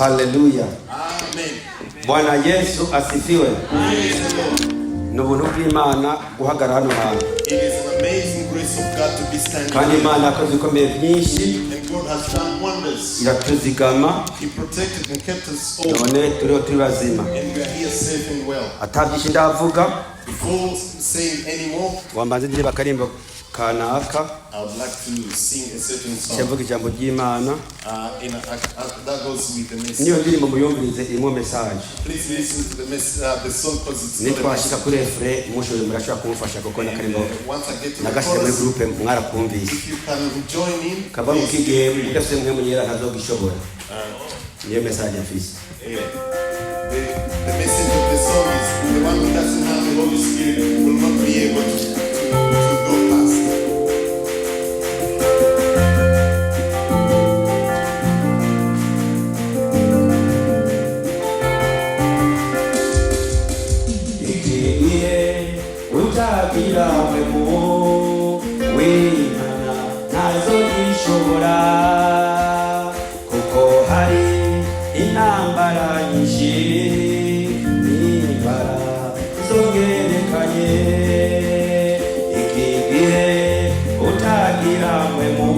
Haleluya. Amen. Bwana Yesu asifiwe. N'ubuntu bw'Imana guhagarara hano hantu. It is an amazing grace of God to be standing Kandi here. Imana yakoze ibikomeye byinshi. And God has done wonders. Iratuzigama. He protected and kept us all. None turi bazima. And we are here safe and well. Atabyinshi ndavuga. Before saying anymore, Wambanze ndire bakarimbo kanaka. I would like to sing a certain song. Cyavuga ijambo ry'Imana. That goes with the message. Niyo ndirimbo muyumvirize irimo message. Please listen to the song because it's Nitwashika kuri refre mushobora murashaka kumufasha kuko nakarimbo. once I get to the Nagashyira muri chorus, groupe mwarakumvise. if you can join in, Kaba mukigihe udafise Mpwemu yera ntazogishobora. Niyo message afise. the message of the song is the one who doesn't have the Holy Spirit will not be able to go past. Mpwemu w'Imana ntazogishobora kuko hari intambara nyinshi n'indwara zongerekanye. Iki gihe utagira Mpwemu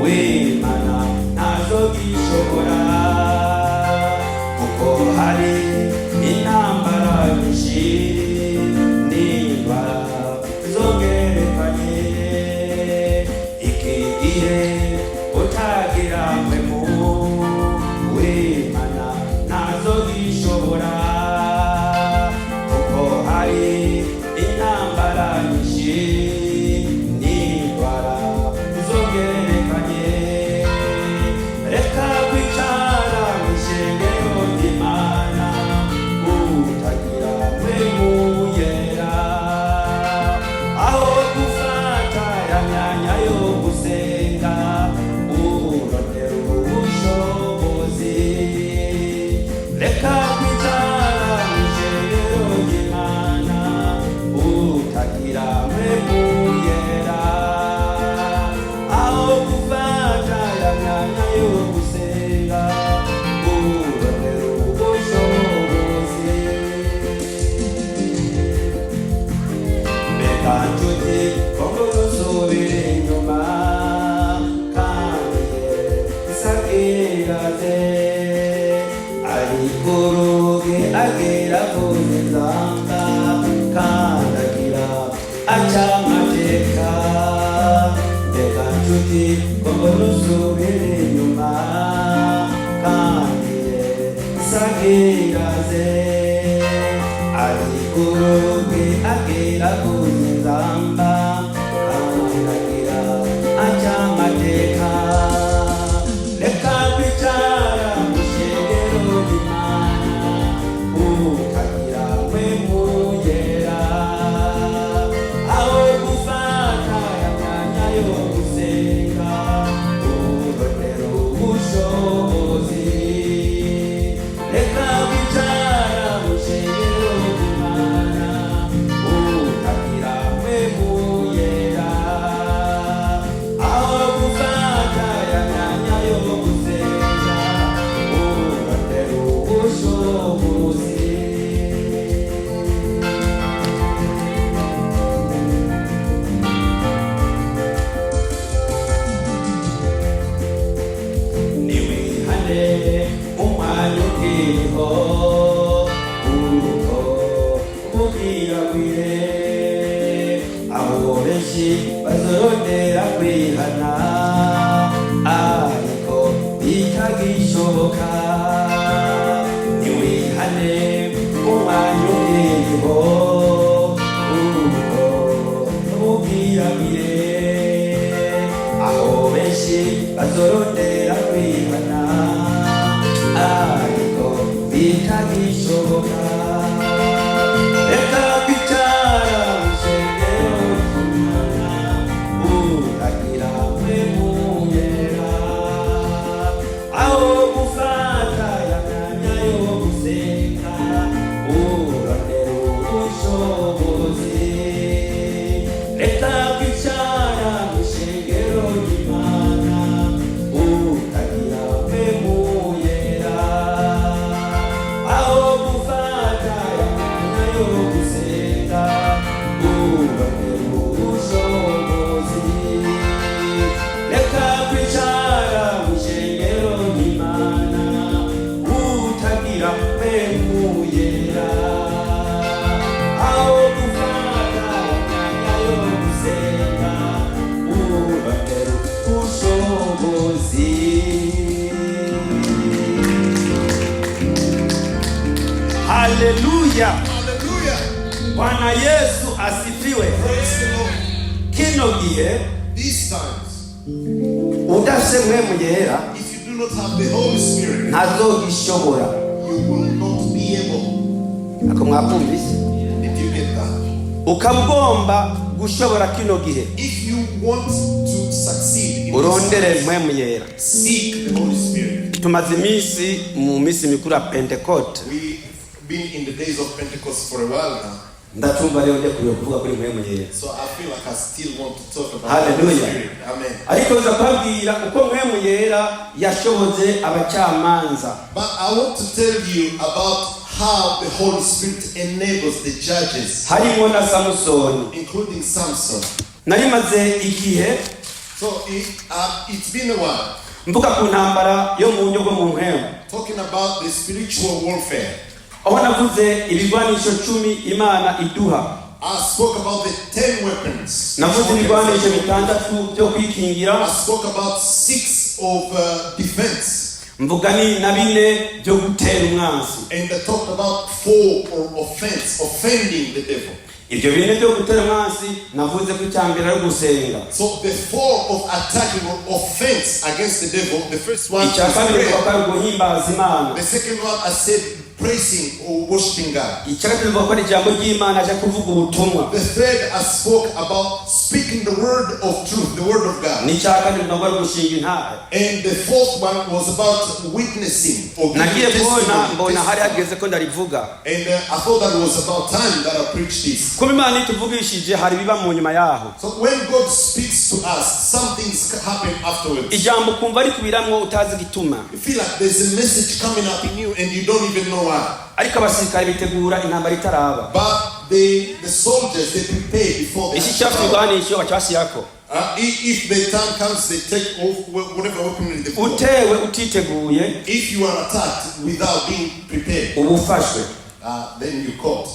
w'Imana ntazogishobora kuko hari intambara nyinshi zongerekanye. Iki gihe utagira Mpwemu w'Imana ntazogishobora kuko hari intambara nyinshi n'indwara zongerekanye. Reka kwicara mw'ishengero ry'Imana utagira Mpwemu yera, aho gufata ya myanya yo gusenga urondera ubushobozi. Reka kwicara mw'ishengero ry'Imana utagira Mpwemu yera, aho gufata ya myanya yo gusenga urondera ubushobozi. Mbega nshuti koko ntusubire inyuma kandi isakiraze, ariko uruge agera ku nzamba kandi agira aca amateka. Mbega nshuti koko ntusubire inyuma kandi isakiraze, ariko uruge agera ku nzamba kandi agira aca amateka. Reka kwicara mw'ishengero ry'Imana utagira Mpwemu yera, aho gufata ya myanya yo gusenga urondera ubushobozi. Reka kwicara mw'ishengero ry'Imana utagira Mpwemu yera, aho gufata ya myanya yo gusenga urondera ubushobozi. Niwihane umwanya ukiriho kuko ubwirabwire, abo benshi bazorondera kwihana ariko bitagishoboka. Niwihane umwanya ukiriho kuko ubwirabwire, aho benshi bazorondera kwihana ariko bitagishoboka. Reka kwicara mw'ishengero ry'Imana utagira Mpwemu yera, aho gufata ya myanya yo gusenga urondera ubushobozi. Reka kwicara mw'ishengero ry'Imana Hallelujah. Hallelujah. Bwana Yesu asifiwe. Praise the Lord. Kino gihe These times, udafise Mpwemu yera if you do not have the Holy Spirit, ntazogishobora. you will not be able. Ako mwapumvise? Did you get that? Ukabugomba gushobora kino gihe If you want to succeed in urondere this Mpwemu yera. time, seek the Holy Spirit. Tumaze iminsi mu minsi mikuru ya Pentecote. We've been in the days of Pentecost for a while now, Ndatumva rero ngiye kuvuga kuri Mpwemu yera. so I feel like I still want to talk about Hallelujah. the Holy Spirit. Amen. Ariko nza kubabwira uko Mpwemu yera yashoboze abacamanza. But I want to tell you about how the Holy Spirit enables the judges, Harimo na Samusoni. including Samson. Narimaze igihe So it's been a while mvuga ku ntambara yo mu buryo bwo mu Mpwemu. talking about the spiritual warfare. Aho navuze ibigwanisho 10 Imana iduha. I spoke about the 10 weapons. Navuze ibigwanisho 6 byo kwikingira. I spoke about 6 of defense. Mvuga ni na 4 byo gutera umwanzi. And I talked about 4 of offense, offending the devil. Ibyo 4 byo gutera umwanzi navuze ko cyambere ari gusenga. So the 4 of attacking or offense against the devil, the first one is Icyakabiri prayer. ko guhimbaza Imana. The second one I said praising or worshiping God. Icyakabiri ko ijambo ry'Imana aje kuvuga ubutumwa. The third I spoke about speaking the word of truth, the word of God. Ni cyakabiri ngo gushinga intare. And the fourth one was about witnessing or giving Nagiye mbona hari testimony. hageze ko ndarivuga. And I thought that it was about time that I preached this. Kuba Imana ituvugishije hari biba mu nyuma yaho. So when God speaks to us, some things happen afterwards. Ijambo kumva ari kubiramwo utazi gituma. You feel like there's a message coming up in you and you don't even know why. Ariko abasirikare bitegura intambara itaraba. But the soldiers, they prepare before they Iki cyafugwanisho bacasiyako. if the time comes, they take off whatever weapon they put. Utewe utiteguye If you are attacked without being prepared, ubufashwe. then you caught.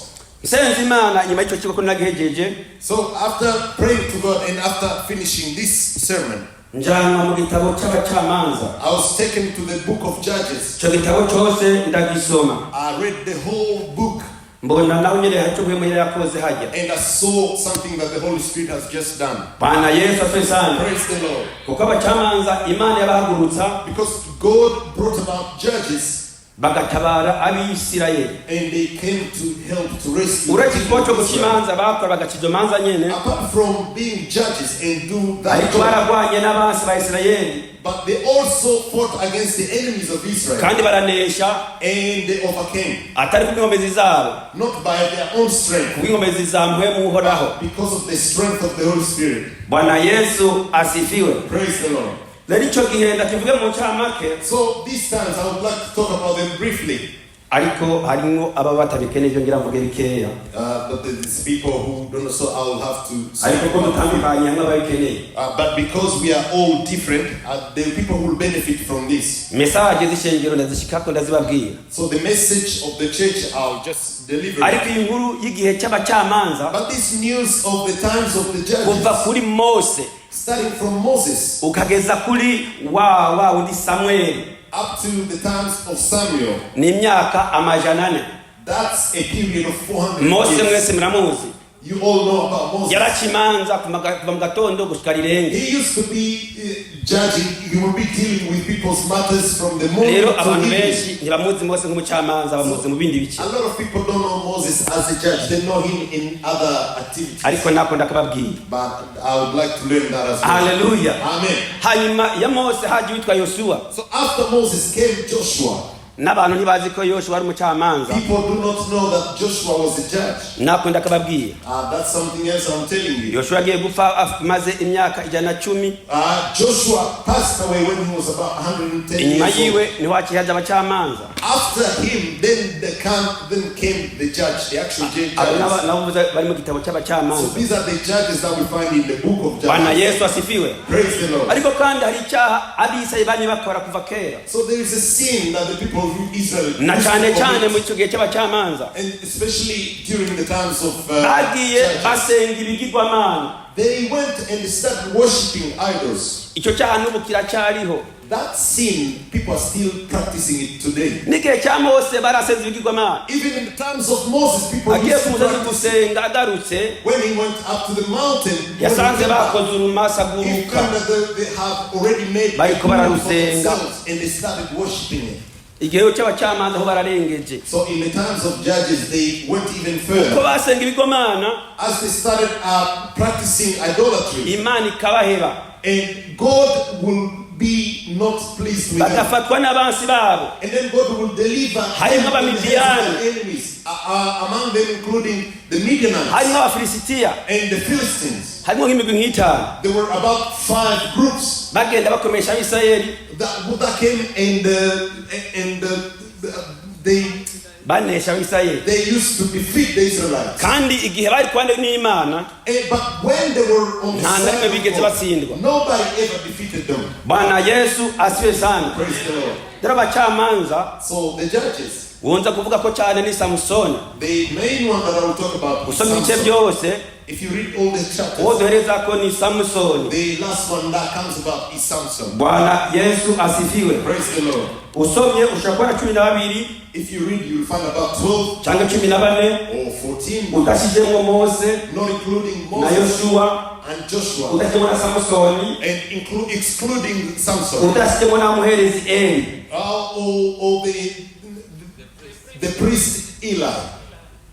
Senze Imana nyuma y'icyo kigo ko nagejeje. So after praying to God and after finishing this sermon, Njana mu gitabo cy'abacamanza. I was taken to the book of Judges. Cyo gitabo cyose ndagisoma. I read the whole book Mbona naho nyine hacu Mpwemu yakoze hajya. and I saw something that the Holy Spirit has just done. Bwana Yesu afesana. Praise the Lord. Kuko abacamanza Imana yabahagurutsa Because God brought about judges bagatabara ab'Isirayeli. and they came to help to rescue. Uretse ko cyo gukimanza bakora bagacizo manza nyene. Apart from being judges and do that Ariko job, baragwanye n'abansi ba Isirayeli. but they also fought against the enemies of Israel Kandi baranesha and they overcame, atari kubw'inkomezi zabo. not by their own strength, Kubw'inkomezi za Mpwemu uhoraho. because of the strength of the Holy Spirit. Bwana Yesu asifiwe. Praise the Lord. Rero icyo gihe ndakivuge mu ncamake. So these times I would like to talk about them briefly. Ariko harimo aba batabikeneye ibyo ngira mvuge bikeya. But there's people who don't know, so I will have to Ariko ko dutandukanye nk'ababikeneye. but because we are all different, there are people who will benefit from this. Mesaje z'ishengero ndazishikako ndazibabwira. So the message of the church I'll just deliver. Ariko iyi nkuru y'igihe cy'abacamanza But this news of the times of the kuva judges, kuri Mose starting from Moses ukageza kuri wa undi Samuel up to the times of Samuel, ni imyaka 400. that's a period of 400 Mose years. mwese muramuzi. You all know about Moses. Yarakimanza kuva mu gatondo gushika rirenge. He used to be judging, he would be dealing with people's matters from the morning Rero to abantu evening. benshi ntibamuzi Mose nk'umucamanza, bamuzi mu bindi bice. A lot of people don't know Moses as a judge. They know him in other activities. Ariko nako ndakababwira. But I would like to learn that as well. Hallelujah. Amen. Hanyuma ya Mose haje witwa Yoshua. So after Moses came Joshua. N'abantu ntibazi ko Yoshua ari umucamanza. People do not know that Joshua was a judge. Nako ndakababwira. That's something else I'm telling you. Yoshua agiye gupfa maze imyaka 110. Joshua passed away when he was about 110 Inyuma years old. yiwe niho hakihaza abacamanza. After him, then came the judge, the actual judge. Nabo bari mu gitabo So cy'abacamanza. these are the judges that we find in the book of Bwana Judges. Yesu asifiwe. Praise the Lord. Ariko kandi hari icyaha abisirayeli bani bakora kuva kera. So there is a sin that the people of Israel Na used to cyane cyane commit, mu icyo gihe cy'abacamanza. and especially during the times of Bagiye judges. basenga ibigirwamana. They went and started worshiping idols. Icyo cyaha n'ubu kiracyariho. that sin, people are still practicing it today. n'igihe cya Mose barasenze ibigirwamana. Even in the times of Moses, people agiye used to kumusozi practice. gusenga agarutse When he went up to the mountain, yasanze bakoze urumasa he guruka found that they have already made Bariko for bararusenga. themselves, and they started worshiping it. igihe cy'abacamanza aho bararengeje So in the times of Judges, they went even ko further. basenga ibigomana As they started practicing idolatry, Imana ikabaheba and God will be not pleased with them. bagafatwa n'abansi babo. And then God will deliver Harimo them in the hands of Abamidiyani. their enemies, among them including the Midianites harimo abafilisitiya and the Philistines. harimo nk'imigwi nk'itanu There were about 5 groups bagenda bakomesha abisirayeli that came and they banesha abisirayeli. used to defeat the Israelites. kandi igihe bari kwande n'Imana But when they were on the nta na rimwe side bigeze of God, batsindwa. nobody ever defeated them. Bwana Yesu asiwe sana. Praise the Lord. rero abacamanza So the judges, wonza kuvuga ko cyane ni Samusoni. the main one that I will talk about is usoma ibice Samson. byose If you read all the uwo chapters, duhereza ko ni Samusoni. the last one that comes about is Samson. Bwana Yesu asifiwe. Praise the Lord. usomye ushobora kubona 12 If you read, you will find about 12 cyangwa 14 or 14, udashizemo Mose not including na Moses Yoshua, and Joshua, udashizemo na Samusoni, and excluding Samson. udashizemo na muherezi Eli, Or the priest Eli,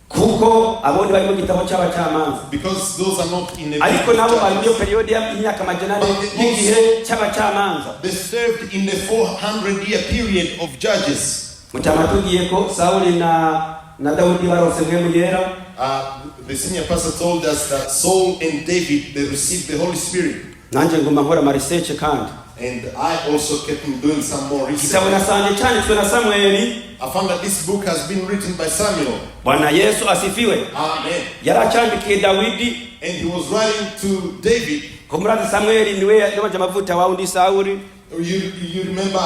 kuko abandi bari mu gitabo cy'abacamanza. because those are not in the ariko nabo bari book muri of periode y'imyaka majanane y'igihe cy'abacamanza. They served in the 400-year period of Judges. Mucyama tugiye ko Sauli na Dawudi barose Mpwemu yera. The senior pastor told us that Saul and David, they received the Holy Spirit. Nanjye ngomba nkora ma research kandi. And I also kept on doing some more Kitabo research. nasanje cyanditswe na Samueli. I found that this book has been written by Samuel. Bwana Yesu asifiwe. Amen. Yaracyandikiye Dawidi. And he was writing to David. Kumurazi Samueli niwe yamaje amavuta wa undi Sauli. You remember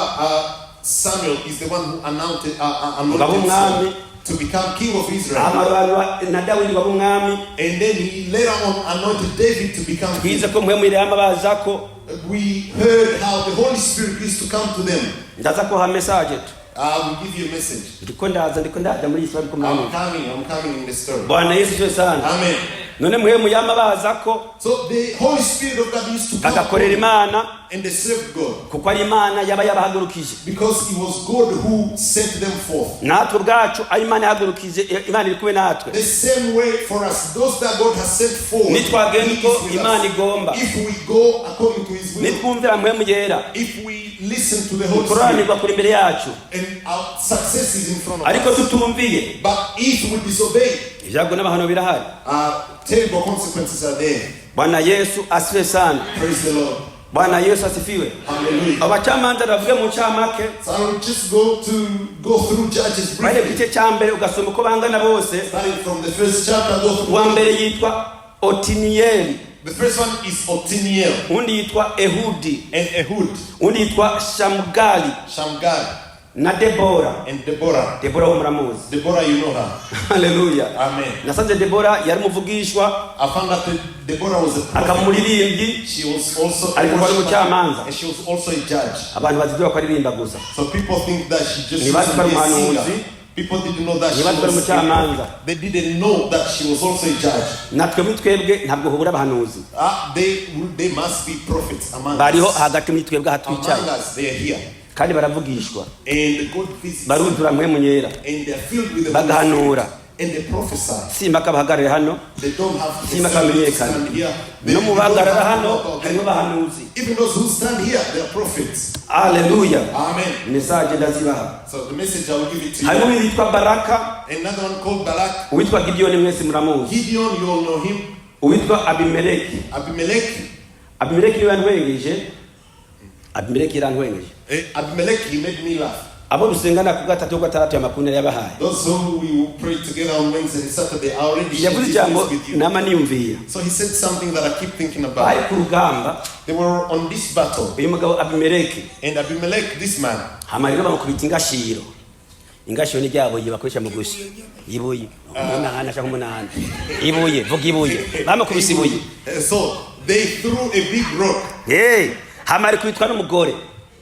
Samuel is the one who anointed Ngabo Saul to become king of Israel. Amarwa na Dawidi ngabo mwami. And then he later on anointed David to become king. Twize ko Mpwemu yera yamabazako. We heard how the Holy Spirit used to come to them. Ndaza ko ha message. I will give you a message. Ndiko ndaza muri Israel ko mwami. I'm coming in the story. Bwana Yesu asifiwe sana. Amen. None Mpwemu yamabazako. So the Holy Spirit of God used to come Agakorera Imana. and they served God. Kuko ari Imana yaba yabahagurukije. Because it was God who sent them forth. Natwe ubwacu ari Imana yahagurukije, Imana iri kumwe natwe. The same way for us, those that God has sent forth, Nitwagenda He uko is with Imana us. igomba. If we go according to His will, Nitwumvira Mpwemu yera. if we listen to the Holy Spirit, Kuranirwa kuri imbere yacu. and our success is in front of Ariko us. tutumviye. But if we disobey, Ibyago n'amahano birahari. terrible consequences are there. Bwana Yesu asifiwe sana. Praise the Lord. Bwana Yesu asifiwe. Hallelujah. Abacamanza bavuge mu ncamake. So I will just go through Judges Bari briefly. gice cya mbere ugasoma uko bangana bose. Starting from the first chapter, go through. Uwa mbere yitwa Otiniyeli, The first one is Othniel undi yitwa Ehudi, and Ehud, undi yitwa Shamgali Shamgar, na Debora. and Deborah. Debora wo muramuzi. Deborah, you know her. Haleluya. Amen. Nasanze Debora yari muvugishwa, I found that Deborah was a prophet. akamuririmbyi, She was also a ariko bari worshiper, mucamanza. and she was also a judge. Abantu bazidwa ko aririmba gusa. So people think that she just Ni used to be a bari singer. umuhanuzi. People didn't know that she Ni bari was a mucamanza. prophet. They didn't know that she was also a judge. Natwe muri twebwe ntabwo hubura abahanuzi. They must be prophets among Bariho us. hagati muri twebwe aha Among twicaye. us, they are here. Kandi baravugishwa. And God visits them, Baruzura Mpwemu yera. and they are filled with the Holy Bagahanura. Spirit. And they prophesy. Simba kabahagarare hano. They don't have to Simba kamenyekana. stand here. They No mu don't have bahagarara to hano know about them. harimo abahanuzi. Even those who stand here, they are prophets. Haleluya. Amen. Message ndazibaha. So the message I will give it to Harimo you. uwitwa Baraka, Another one called Balak. uwitwa Gideoni mwese muramuzi. Gideon, you all know him. Uwitwa Abimeleki. Abimeleki niwe yantwengeje. Abimeleki yarantwengeje. Abimelech, he made me laugh. Abo dusengana ku gatatu gatandatu y'amakunere yabahaye. Those who we pray together on Wednesday and Saturday, I already shared Yavuze this ijambo news with you. nama niyumviye. So he said something that I keep thinking Bari about. ku rugamba, They were on this battle, uyu mugabo Abimeleki and Abimelech, this man, hama rero bamukubita ingashiro. Ingashiro ni ryabo bakoresha mu gushi. Ibuye. Umunana cyangwa umunana. Ibuye, vuga ibuye. Bamukubise ibuye. So they threw a big rock, Hey, hama ari kwitwa n'umugore.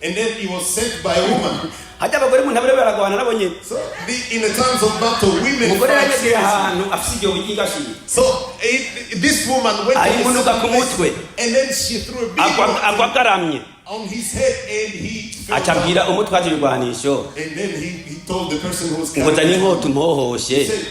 And then he was sent by a woman. hajya abagore mu ntabire baragwana nabo nyine. So in the times of battle, women umugore fight yageze seriously. ahantu afite igihe cy'ingashyi. So this woman went Alimunuka ku mutwe. and then she threw a big agwa agaramye. on his head and he fell down. acabwira umutwaje ibigwanisho. And then he told the person who was ngo zanye carrying inkota umuhohoshe. he said,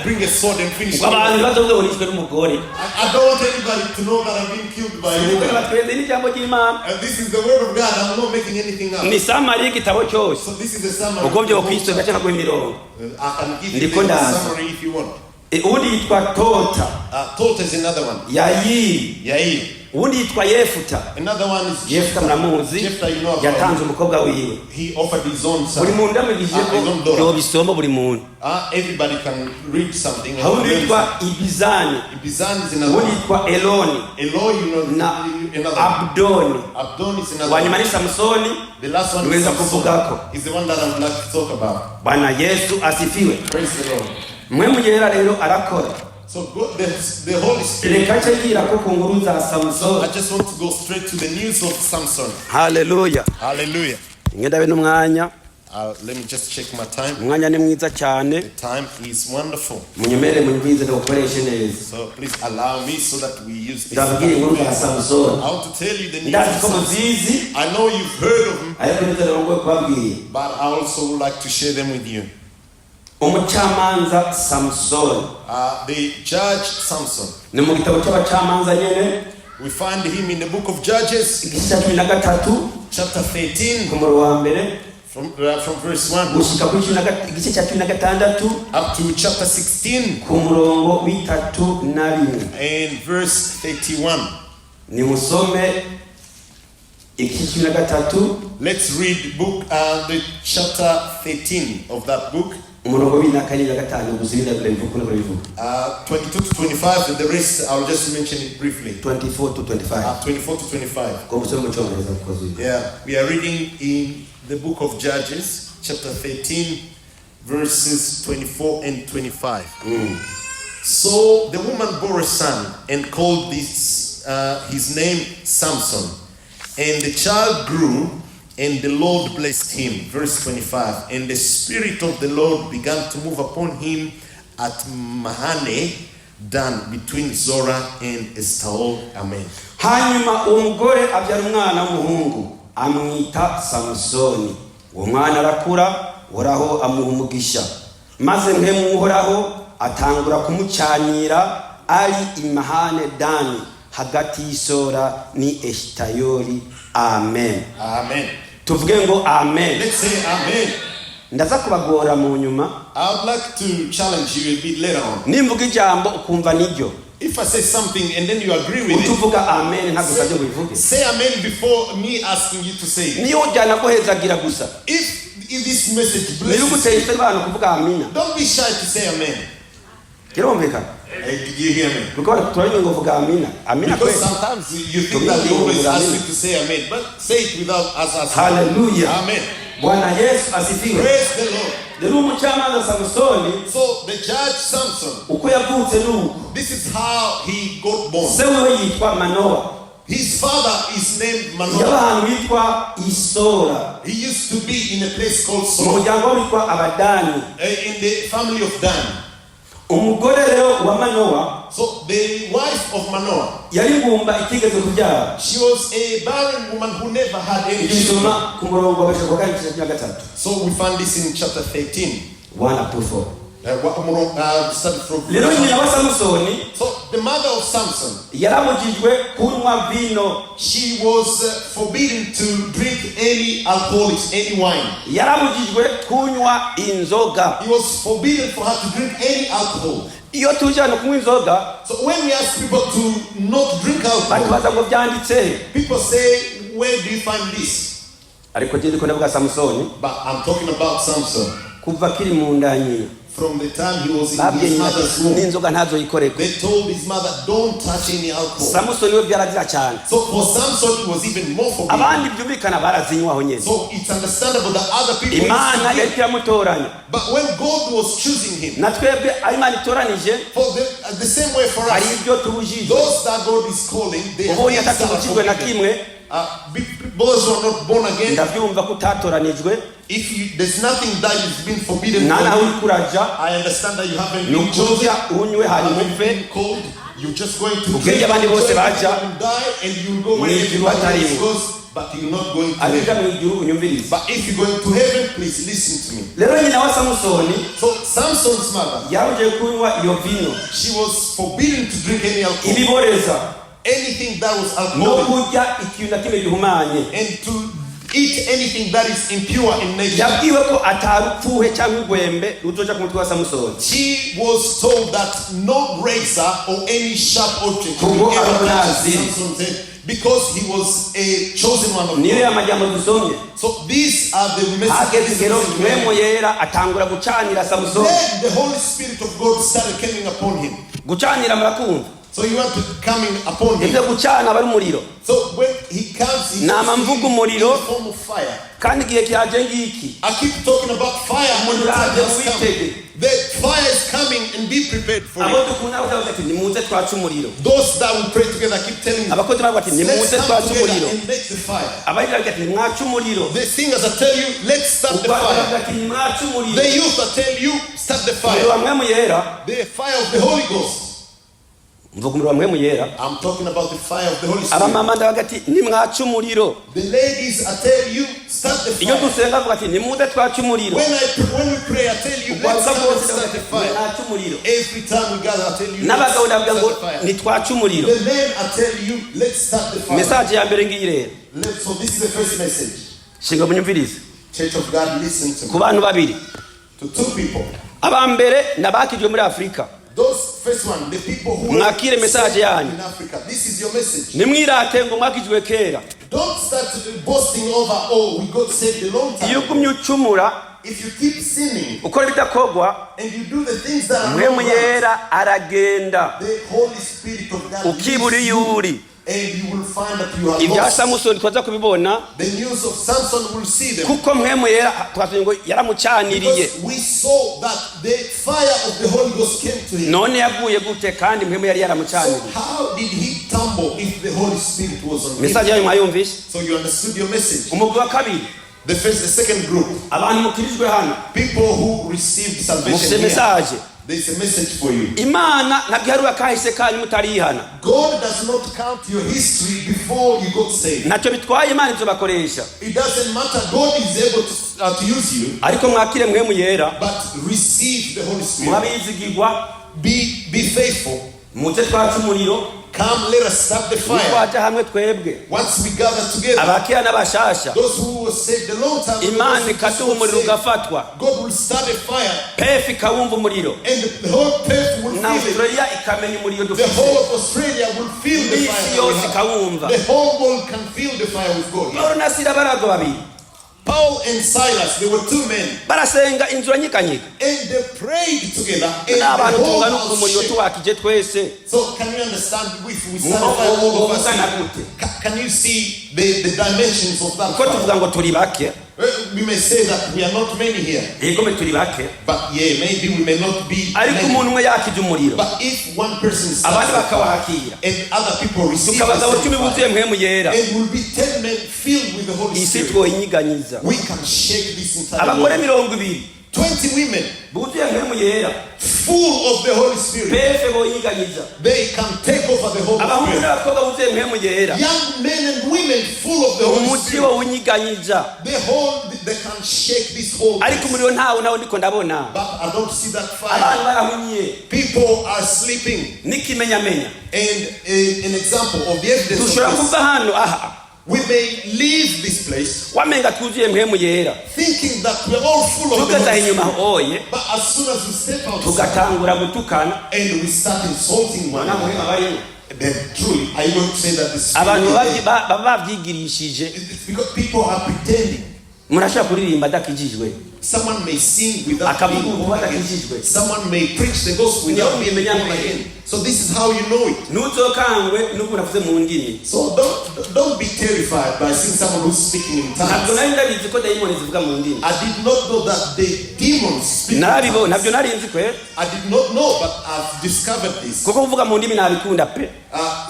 bring a sword and finish ngo him. abantu bazoze burishwe n'umugore. I don't want anybody to know that I've been killed by a woman. batweze n'ijambo ry'Imana. And this is the word of God. I'm not making anything up. ni samari y'igitabo cyose. So this is the summary. ubwo byo Kristo gace nkaguha imirongo. I can give you Ndiko the ndaza. summary if you want. uwundi yitwa Tota. Tota is another one. Yair. uwundi yitwa Yefuta. Another one is Yefuta muramuzi. Jephthah, you know about yatanze umukobwa wiwe. he offered his own son. buri muntu amugije ko yobisoma buri muntu. Everybody can read something. uwundi yitwa Ibizani. Ibizani is another uwundi one. yitwa Eloni. Eloi, you know, na another Abdoni. Abdon is another wanyuma one. ni Samsoni. The last one Niweza kuvugako. is the one that I would like to talk about. Bwana Yesu asifiwe. Praise the Lord. Mpwemu yera rero arakora. So God, the Holy Spirit. reka ngira ko ku nkuru za Samsoni. I just want to go straight to the news of Samson. Hallelujah. Hallelujah. Ngenda bene umwanya. Let me just check my time. umwanya ni mwiza cyane. The time is wonderful. munyemere munywize ndokoreshe neza. So please allow me so that we use this. ndabwira inkuru za Samsoni. I want to tell you the news ndazi of ko Samson. muzizi. I know you've heard of him, ariko nitarongoye kubabwira. but I also would like to share them with you. umucamanza Samsoni. The judge Samson. ni mu gitabo cy'abacamanza nyene. We find him in the book of Judges, igice cya 13 chapter 13, ku murongo wa mbere from verse 1 gushika ku igice cya 16 up to chapter 16 ku murongo w'itatu na rimwe. and verse 31. ni musome igice cya 13 Let's read the chapter 13 of that book. umurongo w'inakanye ya gatanu gusubira kurevuka 22 to 25, and the rest I'll just mention it briefly. 24 to 25. 24 to 25. Kwa musome mu cyongereza kukoze. Yeah, we are reading in the book of Judges, chapter 13, verses 24 and 25. So the woman bore a son and called his name Samson. And the child grew, and the Lord blessed him. Verse 25. And the Spirit of the Lord began to move upon him at Mahane Dan, between Zorah and Estaol. Amen. hanyuma umugore abyara umwana w'umuhungu amwita Samsoni. uwo mwana arakura, Uhoraho amuha umugisha, maze Mpwemu Uhoraho atangura kumucanira ari imahane Dani hagati y'Isora ni Eshitayoli. Amen. Amen. tuvuge ngo amen. Let's say amen. ndaza kubagora mu nyuma. I would like to challenge you a bit later on. nimvuga ijambo ukumva niryo. If I say something and then you agree with it, utuvuga amen ntabwo usabye bivuge. say amen before me asking you to say it. niyo ujyana guhezagira gusa. If this message niyo blesses guteye isoni abantu kuvuga amina. don't be shy to say amen. kirumvikana. Did you hear me? kuko turabona ngo vuga amina. Amina Because kweli. sometimes you think that you always ask me to say amen, but say it without us asking. Hallelujah. Amen. Bwana Yesu asifiwe. Praise the Lord. rero umucamanza Samsoni So the judge Samson, uko yavutse nuko. this is how he got born. se we yitwa Manoa. His father is named Manoah. y'abantu bitwa Isora. He used to be in a place called mu Sora, muryango witwa Abadani. in the family of Dan. umugore rero wa Manoa So the wife of Manoah, yari ngumba itigeze kubyara. she was a barren woman who never had any children. Isoma ku murongo wa 23. So we find this in chapter 13. Bwana tufo. Started from rero nyina wa Samsoni So the mother of Samson, yarabujijwe kunywa vino. she was forbidden to drink any alcoholic, any wine. yarabujijwe kunywa inzoga. It was forbidden for her to drink any alcohol. iyo tujana kunywa inzoga So when we ask people to not drink alcohol, batubaza ngo byanditse. people say, where do you find this? ariko je ndiko ndavuga Samsoni But I'm talking about Samson. kuva kiri mu nda nyina. From the time he was in babye his nyina mother's womb, n'inzoga ntazoyikoreko. they told his mother, don't touch any alcohol. Samsoni we byarazira cyane. So for Samson, it was even more forbidden. abandi byumvikana barazinywaho nyene. So it's understandable that other people imana used to yari yamutoranya. But when God was choosing him, na twebwe imana itoranije for the same way for hari us, ibyo tubujijwe. those that God is calling, they have ubonye things that are atakubujijwe na forbidden. kimwe Those who are not born again, ndavyumva ko utatoranijwe there's nothing that is been forbidden nana for you. ukuraja I understand that you haven't been chosen. nukurya unywe You hanyuma haven't upfe been called. You're just going to Ubwenge abandi bose baja die and you'll go where Mw'ijuru everybody else batariho. goes, but you're not going to ariko heaven. mw'ijuru unyumvirize But if you're going to heaven, please listen to me. rero nyina wa Samusoni So Samson's mother, yabuje kunywa iyo vino she was forbidden to drink any alcohol, ibiboreza anything that was no alcoholic, kurya ikintu na kimwe gihumanye and to eat anything that is impure in nature. yabwiwe ko atarupfuhe cyangwa urwembe ruzoja ku mutwe wa Samusoni She was told that no razor or any sharp object Kuko will ever touch arazi. Samson's head, because he was a chosen one of niyo God. y'amajambo dusomye So these are the hageze messages. ingero Mpwemu yera atangura gucanira Samusoni Then the Holy Spirit of God started coming upon him. gucanira murakumva So you want to coming upon him. ivyo gucana bari umuriro So when he comes, he Nama comes mvuga in umuriro. the form of fire. kandi igihe kiraje ngiki I keep talking about fire. When the time Umuriro has come, witege. the fire is coming, and be prepared for abo it. dukunda bavuga ati nimuze twaca umuriro Those that will pray together, I keep telling you, abakozi bavuga ati let's nimuze come twaca together umuriro and make the fire. abarira bavuga ati nimwaca umuriro The singers I tell you, let's start the ubwo bavuga fire. ati nimwaca umuriro The youth I tell you, start the umuriro wa fire. Mpwemu yera The fire of the Holy Ghost. mvuga umuriro wa Mpwemu yera I'm talking about the fire of the Holy Spirit. abamama ndavuga ati nimwaca umuriro The ladies I tell you, start the iyo fire. dusenga bavuga ati nimuze twaca umuriro When we pray, I tell you, let's ubwo come and bose start the fire. nimwaca umuriro Every time we gather, I tell you, n'abagabo let's ndavuga ngo start the fire. nitwaca umuriro The men, I tell you, let's start the fire. mesaje ya mbere ngiyi rero So this is the first message. shinga munyumvirize Church of God, listen to ku me. bantu babiri To two people. abambere nabakijwe muri Afrika Those first one, the people who Mwakire message yanyu. in Africa. This is your message. nimwirate ngo mwakijwe kera Don't start boasting over, oh, we got saved a long iyo time. ugumye ucumura If you keep sinning ukora ibidakorwa and you do the things that are Mpwemu not right, yera aragenda the Holy Spirit of God ukibura leads iyo you, uri and you will find that you are ibya lost. Samusoni twaza kubibona The news of Samson will see them. kuko Mpwemu yera twasuye ngo yaramucaniriye Because we saw that the fire of the Holy Ghost came to him. none yaguye gute kandi Mpwemu yari So yaramucaniriye how did he tumble if the Holy Spirit was on him? mesaje yayo mwayumvise So you understood your message. umugwi wa kabiri The second group, abantu mukirijwe hano people who received mufite salvation here. mesaje There's a message for you. imana ntabwo iharura kahise kanyu mutarihana God does not count your history before you got saved. ntacyo bitwaye imana ibyo bakoresha It doesn't matter. God is able to use you, ariko mwakire Mpwemu yera but receive the Holy Spirit. murabizigirwa Be faithful. muze twaca umuriro Come, let us start the fire. twaja hamwe twebwe Once we gather together, abakera n'abashasha those who were saved a long time ago, imana those who ikaduha got umuriro saved, ugafatwa God will start a fire, pefu ikawumva umuriro and the whole earth will na feel it. australia ikamenya umuriro The dufite whole of Australia will feel the isi fire. yose that we have. ikawumva The whole world can feel the fire with God. pawulo na sila barago babiri Paul and Silas, they were two men, barasenga inzura nyikanyika and they prayed together. And n'abantu the whole tungana house umuriro shook. tuwakije twese So can you understand if we start a fire, all of us ungana here? gute Can you see the dimensions of that kuko fire? tuvuga ngo turi bake We may say that we are not many here, yego mbe turi bake but yeah, maybe we may not be ariko many. umuntu umwe yakije umuriro But if one person abandi starts the fire bakawakira and other people receive the tukabaza same cumi buzuye fire, Mpwemu yera and will be 10 men filled with the Holy isi Spirit, twoyinyiganyiza we can shake this entire abagore world. 20 20 women buzuye Mpwemu yera full of the Holy Spirit, pefe boyinyiganyiza they can take over the whole abahungu Spirit. n'abakobwa buzuye Mpwemu yera Young men and women full of the Holy umuti Spirit, wo winyiganyiza they can shake this whole ariko place. umuriro ntawo nawo ndiko ndabona But I don't see that abantu fire. barahunyiye People are sleeping. n'ikimenyamenya And an example of the evidence dushobora of this, kuva hano aha we may leave this place wamenga twuzuye Mpwemu yera thinking that we're all full of the tugeza Holy inyuma Spirit. hoye But as soon as we step outside tugatangura gutukana and we start insulting one nta another, muhema barimo then truly, are you going to say that the Spirit abantu is there? baba bavyigirishije It's because people are pretending. murashobora kuririmba adakijijwe Someone may sing without akavuga being ubu born again. badakijijwe Someone may preach the gospel without being born again. So this is how you know it. ntuzokangwe n'uko navuze mu ndimi So don't be terrified by seeing someone who's speaking in ntabwo tongues. nari ndabizi ko dayimoni zivuga mu ndimi I did not know that the demons speak in narabibona tongues. ntabyo nari nzi kwe I did not know, but I've discovered this. kuko kuvuga mu ndimi nabikunda pe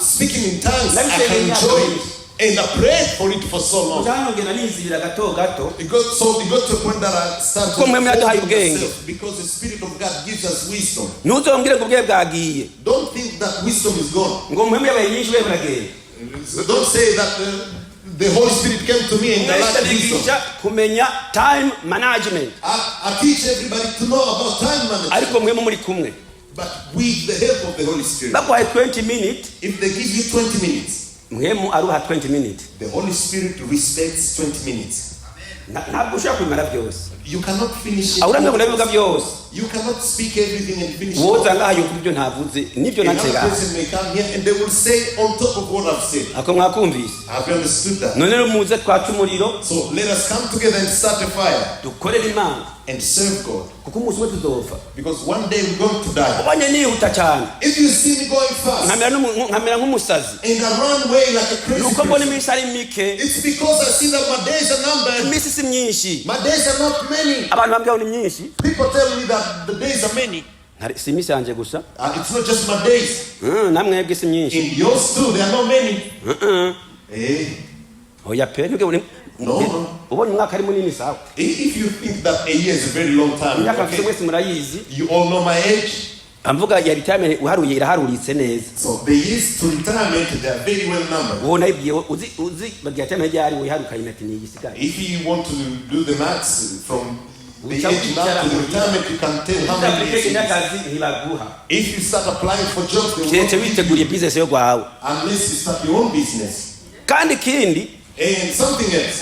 Speaking in tongues, I Let me say can it enjoy it. And I prayed for it for so long. Ngena nizibira gato gato. It got to a point that I started to myself because the Spirit of God gives us wisdom. Ntuzongere kubwe bwagiye. Don't think that wisdom is gone. Ngo mpwemu yabaye nyinshi we buragenda. So don't say that the Holy Spirit came to me and the lack wisdom. Kumenya time management. I teach everybody to know about time management. Ariko mpwemu muri kumwe. But with the help of the Holy Spirit. Bakwaye 20 minutes. If they give you 20 minutes. Mpwemu aruha 20 minutes. The Holy Spirit respects 20 minutes. Ntabwo ushaka kumara byose. You cannot finish it. Awuramwe kunabivuga byose. You cannot speak everything and finish it. Woza ngaho kubyo ntavuze nibyo natega. Another person may come here and they will say on top of what I've said. Ako mwakumvise. Have you understood that? None rero muze twaca umuriro. So let us come together and start a fire. Dukorere Imana. And serve God. Kuko umunsi wetu tuzopfa. Because one day we're going to die. Ubonye nihuta cyane. If you see me going fast. Nkamera nk'umusazi. And I run away like a crazy person. Nuko mbona iminsi ari mike. It's because I see that my days are numbered. Iminsi si myinshi. My days are not many. Abantu bambwira ni myinshi. People tell me that the days are many. Si iminsi yanje gusa. It's not just my days. Namwebwe si myinshi. In yours too, there are not many. Oya pe nubwo no. Ubonye umwaka ari munini sawa. If you think that a year is a very long time, okay. You all know my age. Amvuga ya retirement uharuye iraharuritse neza. So the years to retirement, they are very well numbered. Wona ibye uzi bagiye retirement yari uharukaye nati ni igisigaye. If you want to do the maths from the age now to the retirement, you can tell how many years. If you start applying for jobs, they will business yo gwawe. Unless you start your own business. Kandi kindi and something else.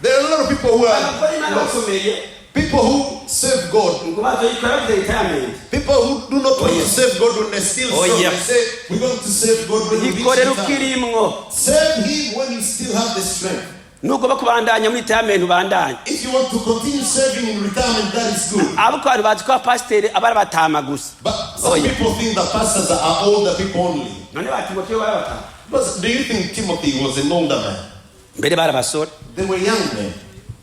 There are a lot of people who are people who serve God. People who do not want to serve God when they still serve. They say, we're going to serve God when we reach time. Serve Him when you still have the strength. If you want to continue serving in retirement, that is good. But some people think that pastors are older people only. But do you think Timothy was an older man? They were young men.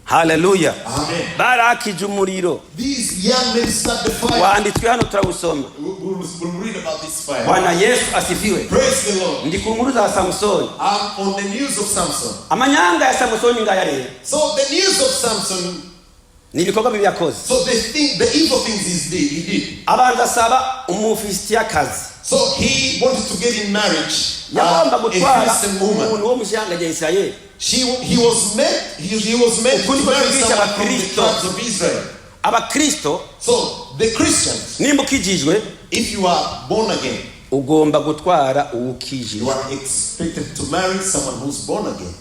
Hallelujah. Amen. These young men start the fire. We'll read about this fire. Praise the Lord. I'm on the news of Samson. So the news of Samson. So they think the evil things he did. So he wanted to get in marriage a Christian woman. He was meant to marry someone from the tribes of Israel. So the Christians, if you are born again, you are expected to marry someone who's born again.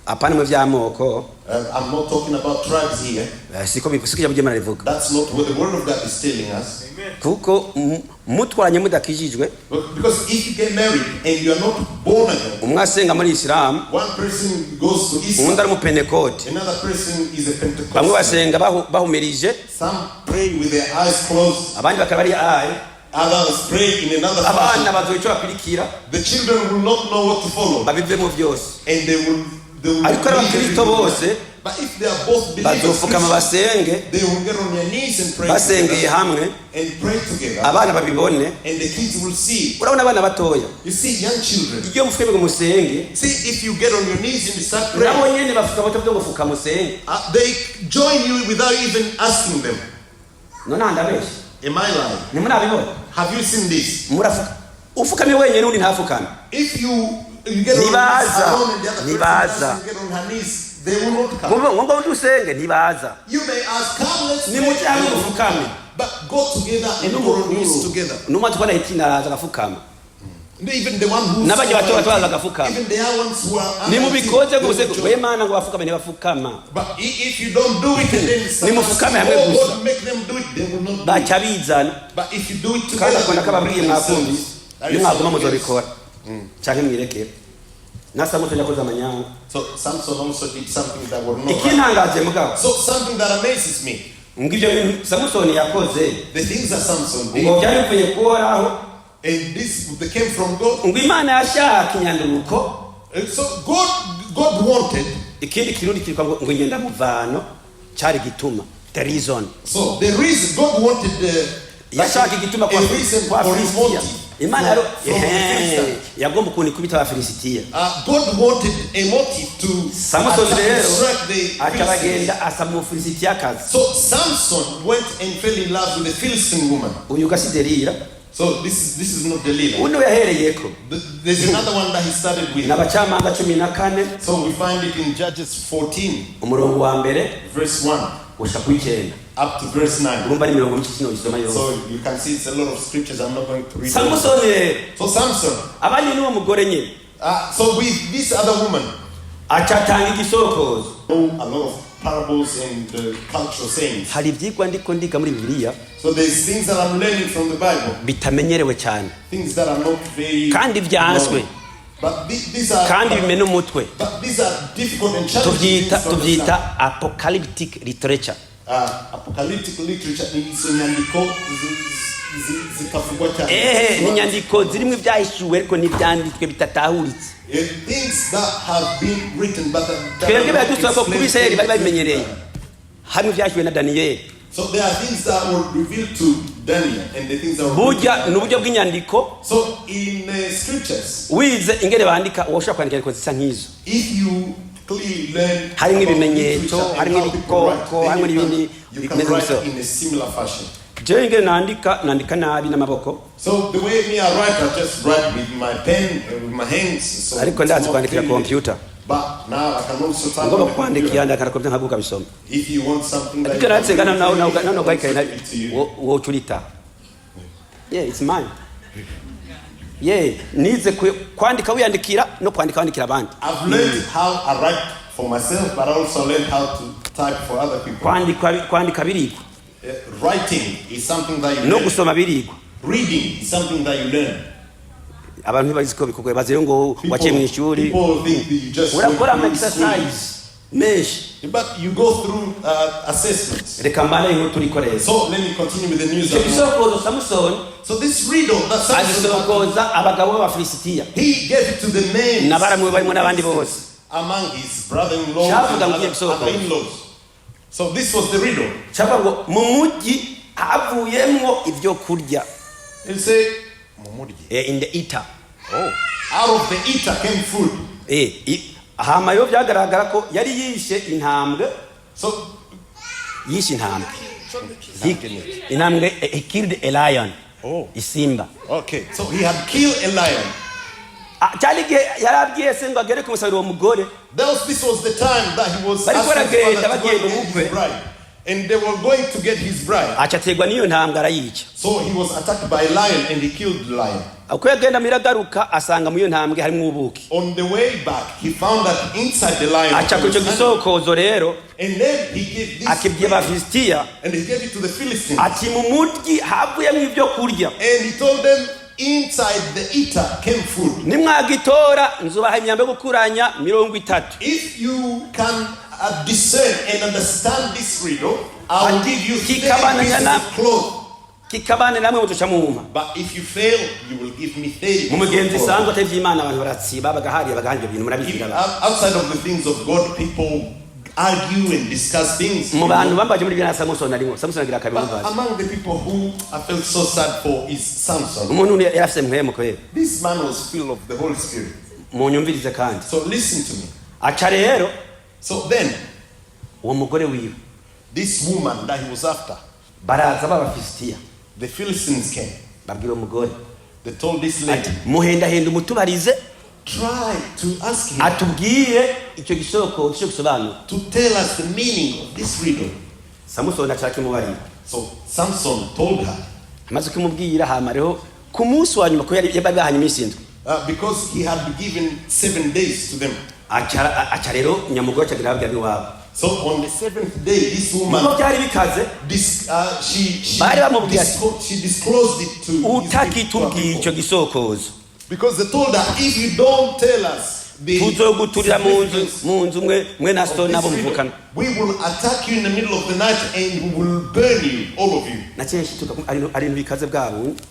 I'm not talking about tribes here. That's not what the word of God is telling us. Because if you get married and you are not born again, one person goes to Islam, another person is a Pentecostal. Some pray with their eyes closed. Others pray in another fashion. The children will not know what to follow. And they will but if they are both believers, they will get on their knees and pray together. And pray together. And the kids will see. You see young children. See, if you get on your knees and you start praying, they join you without even asking them. Am I lying? Have you seen this? If you get on alone and the other person get on her knees, they will not come. You may ask, come, let's pray. But go together and go on knees together. Even the one who even the ones who are but if you don't do it and then someone make them do it, they will not do it. But if you do it together, so Samson also did something that was not. So something that amazes me. The things that Samson did. And they came from God. And so God wanted. The reason. So the reason God wanted a reason for his motive. Imana rero yagomba kunikubita abafilisitiya. God wanted a motive to Samson rero strike the akabagenda asaba umufilisitiyakazi. So Samson went and fell in love with a Philistine woman. Uyu gasiderira. So this is not Delilah. Uno yahereyeko. There's another one that he started with. N'abacamanga 14. So we find it in Judges 14. Umurongo wa mbere verse 1 gushika ku 9. Up to verse 9. Urumva ni mirongo myinshi no isoma yose. So you can see it's a lot of scriptures. I'm not going to read. Samson. So Samson. Abanye n'uwo mugore nyine. So with this other woman, acatanga igisokozo. A lot of parables and cultural sayings. Hari ibyigwa ndiko ndiga muri Bibiliya. So there's things that I'm learning from the Bible. Bitamenyerewe cyane. Things that are not very. Kandi byanswe. But these are. Kandi bimena umutwe. But these are difficult and challenging. Tubyita apocalyptic literature. Apocalyptic literature ni inyandiko zikavugwa cyane. Ni inyandiko zirimo ibyahishuwe ariko n'ibyanditswe bitatahuritse. Things that have been written but twebwe badusaba ko kubiseri bari babimenyereye. Hamwe byashyuwe na Daniel. So there are things that were revealed to Daniel and the things that were burya n'uburyo bw'inyandiko. So in scriptures wize ingere bandika woshaka kwandika ariko zisa nk'izo. If you clearly learn harimo ibimenyetso harimo ibikoko harimo n'ibindi bimeze gusa in a similar fashion. Je ingere nandika nabi n'amaboko. So the way me I write, I just write with my pen and with my hands. So ariko ndazi kwandikira computer. But now I can also type. Ngoba kwandikira ndakara ko nkabuka bisoma. If you want something like that. Because that's no gaika wo chulita. Yeah, it's mine. Yeah, nize kwandika wiyandikira no kwandika wandikira abandi. I've learned how I write for myself, but I also learned how to type for other people. Kwandika birigwa. Writing is something that you learn. No gusoma birigwa. Reading is something that you learn. Abantu baziko bikugwe bazire ngo waciye mu ishuri. Urakora ama exercise mesh. But you go through assessments. Reka mbale ngo turikoreza. So let me continue with the news. So this riddle that Samson abagabo b'Abafilisitiya. He gave it to the men. Nabaramwe barimo n'abandi bose. Among his brother-in-law and other in-laws. So this was the riddle. Chapa ngo mu mujyi havuyemo ibyo kurya. He'll say in the eater. Oh, out of the eater came food. Hama yo byagaragara ko yari yishe intambwe. So yishe intambwe. Intambwe he killed a lion. Oh, isimba. Okay, so he had killed a lion. This was the time that he was asking his father to go and get his bride. And they were going to get his bride. So he was attacked by a lion and he killed the lion. On the way back, he found that inside the lion. And then he gave this and he gave it to the Philistines. And he told them, inside the eater came food. If you can discern and understand this riddle, I will give you 30 pieces of cloth. But if you fail, you will give me 30 pieces of cloth. Outside of the things of God, people argue and discuss things. But among the people who I felt so sad for is Samson. This man was filled of the Holy Spirit. So listen to me. So then, this woman that he was after, the Philistines came. They told this lady, try to ask him to tell us the meaning of this riddle. So Samson told her, because he had been given 7 days to them. So on the 7th day, this woman, she disclosed it to his people. Because they told her, if you don't tell us the we will attack you in the middle of the night and we will burn you, all of you.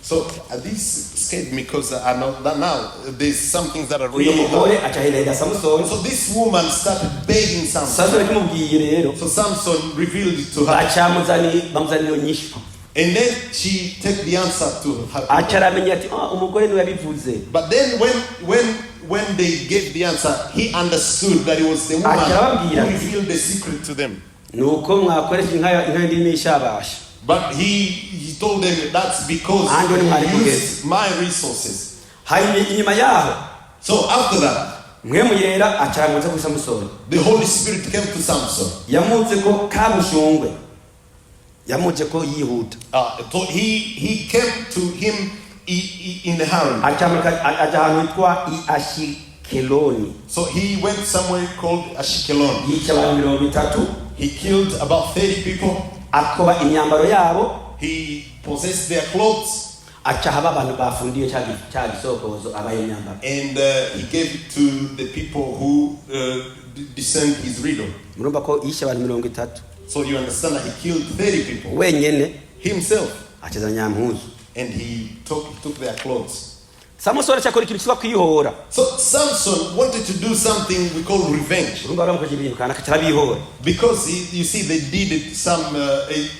So this scared me because I know that now there's some things that are really hard. So this woman started begging Samson. So Samson revealed it to her. And then she take the answer to her. acaramenya ati umugore niwe yabivuze. But then when they gave the answer, he understood that it was the woman who revealed the secret to them. Nuko mwakoresha inka ndimi ishabasha. But he told them that's because you use my resources. Inyuma yaho, so after that, Mpwemu yera acaramutse ku Samusoni. The Holy Spirit came to Samson. Yamuze ko kabushungwe. Yamuze ko yihuta. So he came to him in a hurry. Ahantu hitwa Ashikeloni. So he went somewhere called Ashikelon. Yica abantu 30. He killed about 30 people. Akoba imyambaro yabo. He possessed their clothes. And he gave it to the people who discerned his riddle. So you understand that he killed 30 people himself. And he took their clothes. So Samson wanted to do something we call revenge. Because you see they did some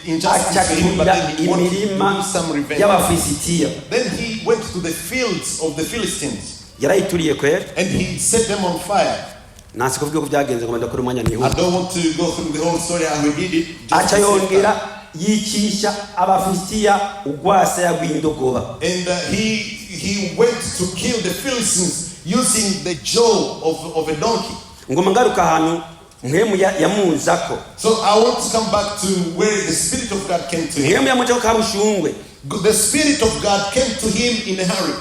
injustice to him, but then he wanted to do some revenge. Then he went to the fields of the Philistines. And he set them on fire. I don't want to go through the whole story how he did it. Yikisha Abafilistia ugwase yagwindogoba. And he went to kill the Philistines using the jaw of a donkey. Ngomangaruka hanu Mpwemu yamunzako. So I want to come back to where the Spirit of God came to him. The Spirit of God came to him in a hurry.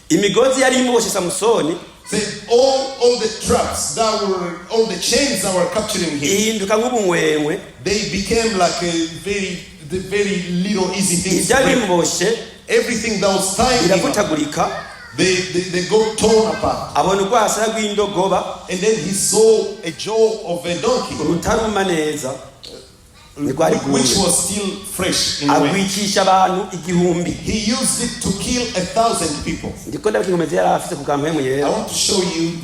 Imigozi yari imoshe Samusoni. Say all the traps that were, all the chains that were capturing him, they became like a very little easy things. Everything that was tying him, they got torn apart. And then he saw a jaw of a donkey, which was still fresh in a way. He used it to kill 1,000 people. I want to show you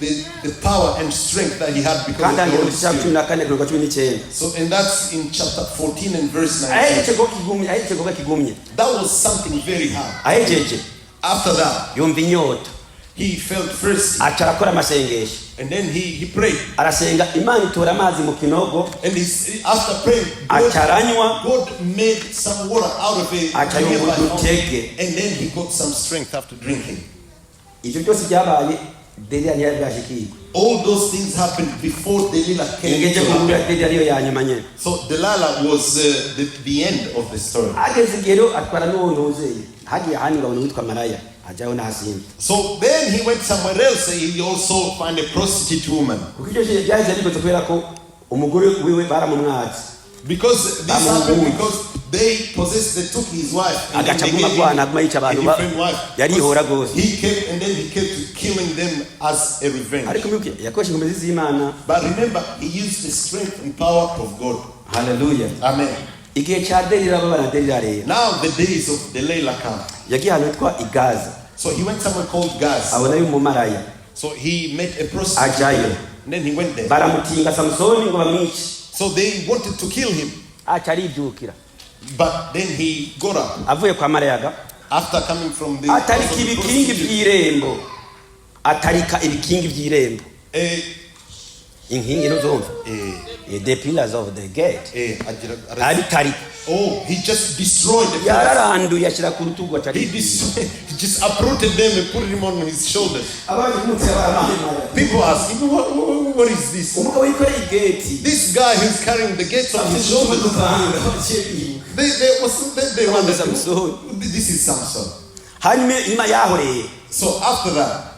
the power and strength that he had because of the Holy Spirit. So, and that's in chapter 14 and verse 19. That was something very hard. After that, he felt thirsty. And then he prayed. And after praying, God made some water out of it. And then he got some strength after drinking. All those things happened before Delilah came to happen. So Delilah was the end of the story. So then he went somewhere else. He also found a prostitute woman. Because this happened because they took his wife and then they gave him a different wife. He came and then he kept killing them as a revenge. But remember, he used the strength and power of God. Hallelujah. Amen. Now the days of Delilah come. So he went somewhere called Gaza. So he met a prostitute. And then he went there. So they wanted to kill him. But then he got up. After coming from the the pillars of the gate. Oh, he just destroyed the pillars. He just uprooted them and put them on his shoulders. People ask, what is this? This guy who's carrying the gates on his shoulders. They wonder, this is Samson. So after that,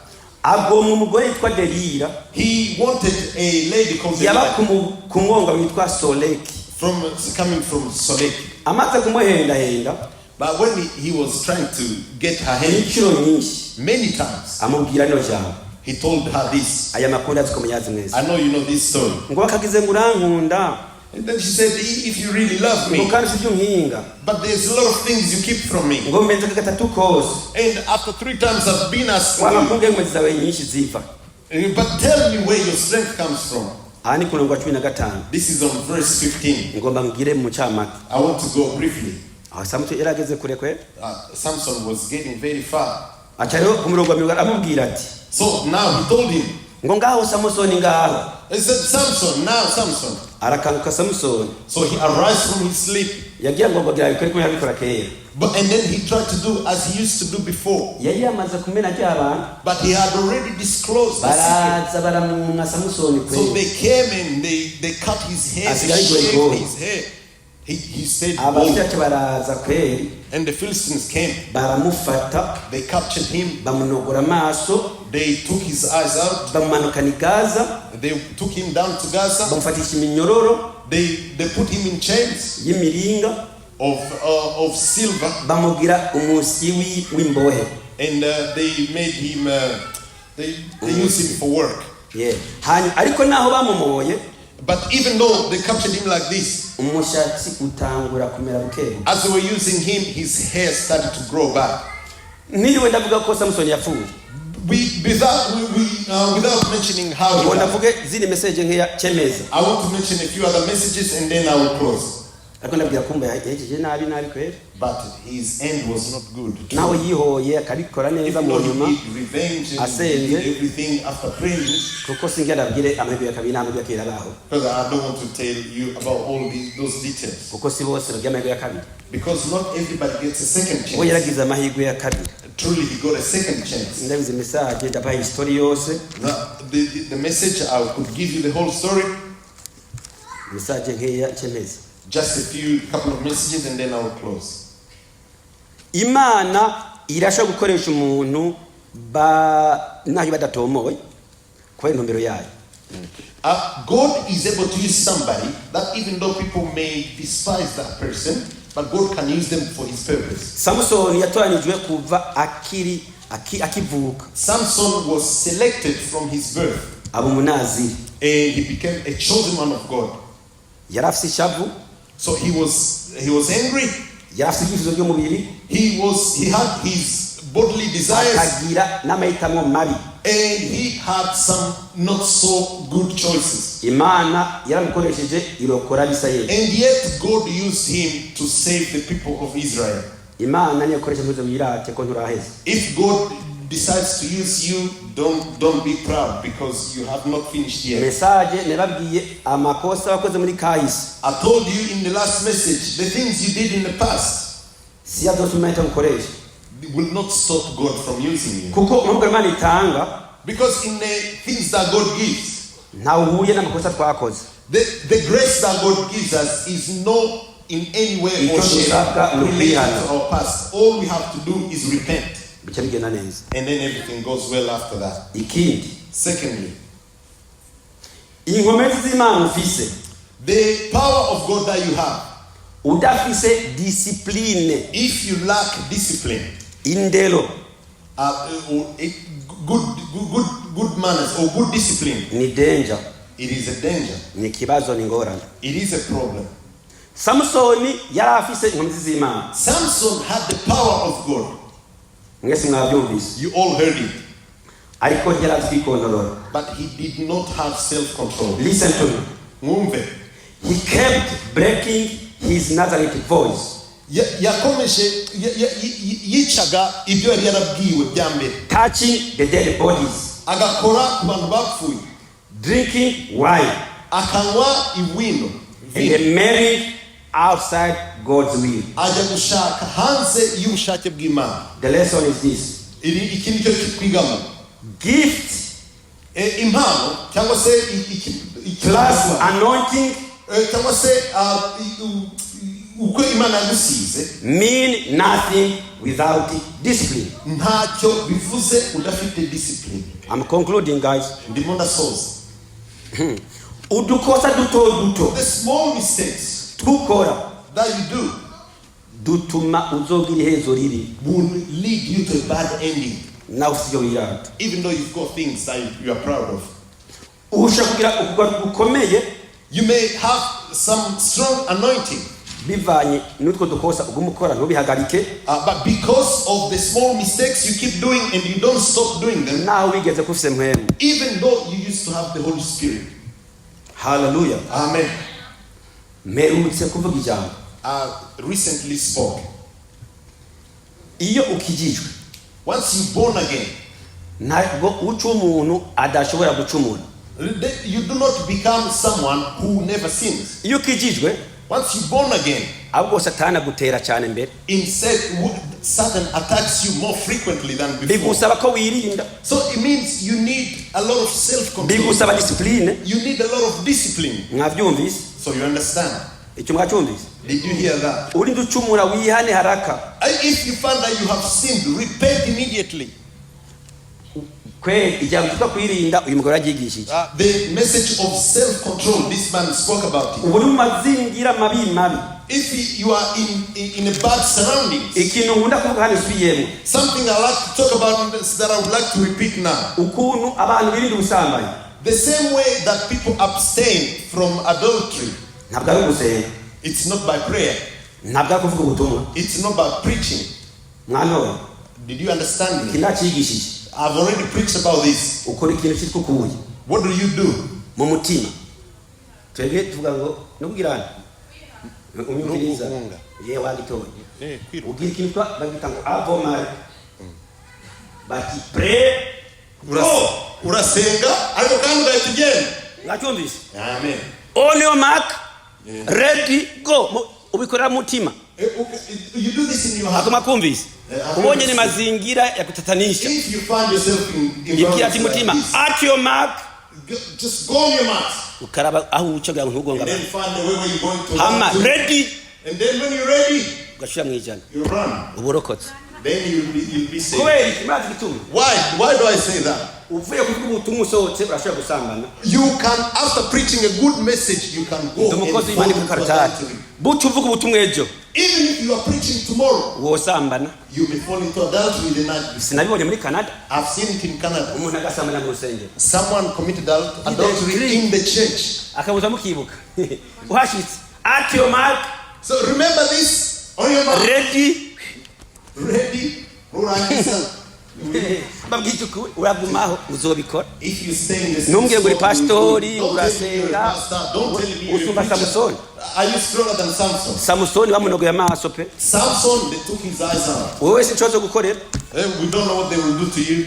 he wanted a lady called Delilah coming from Solek. But when he was trying to get her hand many times, he told her this. I know you know this story. And then she said, if you really love me, but there's a lot of things you keep from me. And after 3 times I've been asking you, but tell me where your strength comes from. This is on verse 15. I want to go briefly. aho Samson yarageze kure kwe Samson was getting very far. Achariho ku murongo wa 2 amubwira ati So now he told him, ngo ngaho Samson ngaho. he said, Samson, now Samson. Arakanguka Samson. So he arose from his sleep. Yagira ngo bagira bikore ko yabikora kera. And then he tried to do as he used to do before. Yari yamaze kumena cy'abantu. But he had already disclosed the secret. Baraza baramunga Samson kwe. So they came and they cut his hair, they shaved his hair. He said, Abashaje baraza kwe. And the Philistines came. Baramufata. They captured him. Bamunogora amaso. They took his eyes out. Bamanukana Gaza. They took him down to Gaza. Bamufatisha iminyororo. They put him in chains y'imiringa of silver. Bamugira umusyi w'imbohe. And they made him they used him for work. Yeah. Ariko naho bamumoye. But even though they captured him like this, umushatsi utangura kumera bukebu. As they were using him, his hair started to grow back. Niriwe ndavuga ko Samson yapfuye. Without mentioning how he ndavuge zini message nkeya chemeza. I want to mention a few other messages and then I will close. Ariko ndabwira kumbe yajeje nabi kweli. But his end was not good. Nawe yihoye akabikora neza mu nyuma. Revenge and everything after praying. Kuko singera bwire amahirwe yakabiri n'amahirwe yakira baho. Because I don't want to tell you about all those details. Kuko si bose bagira amahirwe yakabiri. Because not everybody gets a second chance. We yaragize amahirwe yakabiri. Truly he got a second chance. Ndabize message ndabaha history yose. The message I could give you the whole story. Message nkeya chemeza. Just a couple of messages and then I will close. Imana irasha gukoresha umuntu naho badatomoye kwa intumbero yayo. God is able to use somebody that even though people may despise that person, but God can use them for his purpose. Samson yatoranijwe kuva akivuka. Samson was selected from his birth. Abumunaziri. And he became a chosen man of God. Yarafise ishavu. So he was angry. Yarafise ibyifuzo by'umubiri. He had his bodily desires. Akagira n'amahitamo mabi. And he had some not so good choices. Imana yaramukoresheje irokora Isirayeli. And yet God used him to save the people of Israel. Imana niyo koresha muzo wirate ko nturaheze. If God decides to use you, don't be proud because you have not finished yet. Message nerabwiye amakosa wakoze muri kahise. I told you in the last message the things you did in the past. Si azosumeta mukoresha. Will not stop God from using you. Kuko umugabo Imana itanga. Because in the things that God gives, ntawuhuye n'amakosa twakoze. The grace that God gives us is not in any way or shape related to our past. All we have to do is repent. And then everything goes well after that. Secondly, the power of God that you have. Udafise discipline. If you lack discipline, indelo, good manners or good discipline, ni danger. It is a danger. Ni kibazo ni ngorane. It is a problem. Samson yarafise inkomezi z'Imana. Samson had the power of God. You all heard it. But he did not have self-control. Listen to me. He kept breaking his Nazarite voice. Touching the dead bodies. Drinking wine. And marrying outside God's will. The lesson is this. Gift plus anointing mean nothing without discipline. I'm concluding, guys. The small mistakes that you do will lead you to a bad ending. Even though you've got things that you are proud of. You may have some strong anointing. But because of the small mistakes you keep doing and you don't stop doing them, even though you used to have the Holy Spirit. Hallelujah. Amen. recently spoke. iyo ukijijwe, Once you're born again, ntabwo uca umuntu adashobora gucumura. you do not become someone who never sins. Iyo ukijijwe, Once you're born again, ahubwo Satani agutera cyane mbere. instead Satan attacks you more frequently than before. Bigusaba ko wirinda, So it means you need a lot of self-control. bigusaba discipline. You need a lot of discipline. Mwabyumvise? So you understand? Icyo mwacyumvise? Did you hear that? Urinde ucumura wihane haraka. If you find that you have sinned, repent immediately. Kwe ijambo tuka kwirinda uyu mugore yagigishije. The message of self-control, this man spoke about it. Uburi mazingira mabi. If you are in a bad surroundings, Ikintu nkunda kuvuga hano subiyemo. something I like to talk about that I would like to repeat now. Ukuntu abantu birinda ubusambanyi. The same way that people abstain from adultery, Ntabwo ari gusenga. it's not by prayer, Ntabwo ari kuvuga ubutumwa. it's not by preaching. Mwana, Did you understand me? kinacigishije. I've already preached about this. Ukora ikintu cyitwa kuye What do you do? mu mutima. Twebwe tuvuga ngo nubwirana. Umyumviriza. Ye wagitoye. Ugira ikintu twa bagita ngo avomari. Bati pray. Urasenga ariko kandi ugahita. Ngacyumvise. Amen. On your mark. Ready go. Ubikorera mutima. You do this in your heart. Akoma kumvise. Ubonye ni mazingira ya kutatanisha. If you find yourself in Ikiati mutima. At your mark. Just go on your mark. Ukaraba aho ucaga ntugonga. And then find the way where you're going to. Hama ready. And then when you're ready, Gashira mwijana. you run. Uborokotse. Then you'll be saved. Kweli kimazi gituma. Why do I say that? Uvuye kuvuga ubutumwa usohotse urashobora gusambana. You can, after preaching a good message, you can go Tumukozi and imani fall into kukaratari. adultery. Bucu uvuga ubutumwa ejo. Even if you are preaching tomorrow, Wosambana. you may fall into adultery the night. Sinabibonye muri Canada. I've seen it in Canada. Umuntu agasambana mu rusengero. Someone committed adultery in the church. Akabuza mukibuka. Uhashitse. At your mark. So remember this on your mark. Ready. Ready. Babwije uko uragumaho uzobikora. If you stay in the Numbwiye ngo uri pastori, don't urasenga. tell me you're a Usumba Samson. Are you stronger than Samson? Samson bamunogoye amaso pe. Samson, they took his eyes out. Wowe sincozo gukorera. We don't know what they will do to you.